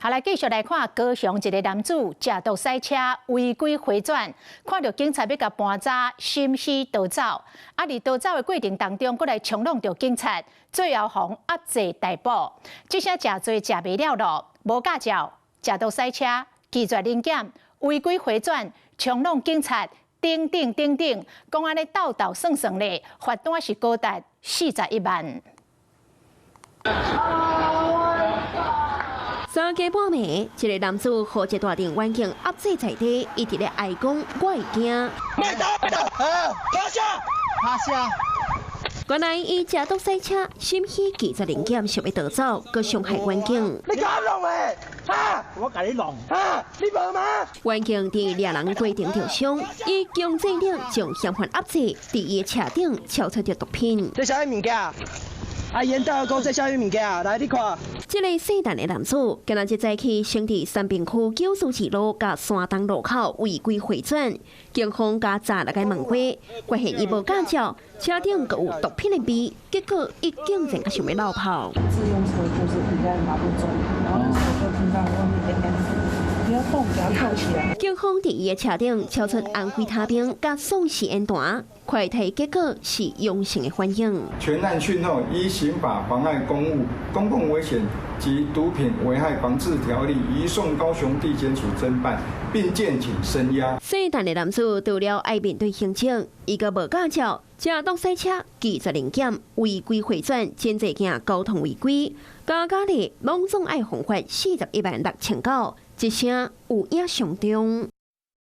好，來繼續來看高雄一个男子食毒駛車違規迴轉，看著警察欲共盤查，心虛逃走。啊，佇逃走的過程當中，閣來衝挵著警察，最後予壓制逮捕。這聲食罪食袂了囉，無駕照、食毒駛車、拒絕臨檢、違規迴轉、衝挵警察，等等等等，講按呢鬥鬥算算咧，罰單是高達41萬。三更半暝，一个男子予一大陣員警壓制在地，伊佇咧哀講：我會驚。趴下，趴下。原來伊食毒駛車，心虛拒絕臨檢，想欲逃走，閣傷害員警。你敢弄的？哈！我共你弄。哈！你無嗎？員警佇掠人過程受傷，以強制力將嫌犯壓制，佇伊的車頂搜出著毒品。這啥物件？啊，煙袋講這啥物件？來，你看。這个姓陳的男子，今仔日早起先佇三民區94路佮山東路口違規迴轉，警方共查來共問話，發現伊無駕照，車頂閣有毒品的味，結果伊竟然閣想欲落跑。自用車就是停在馬路中，然後那時候就聽到外面的不要動，給他銬起來。警方佇伊的車頂搜出安非他命佮喪屍煙彈，快篩結果是陽性的反應。全案訊後，依刑法妨礙公務、公共危險及毒品危害防治條例，移送高雄地檢署偵辦，並建請聲押。姓陳的男子除了愛面對刑責，伊閣無駕照，食毒駛車、拒絕臨檢、違規迴轉、檢查鏡交通違規，加加咧攏總愛罰款41萬6千九，這聲有影相中。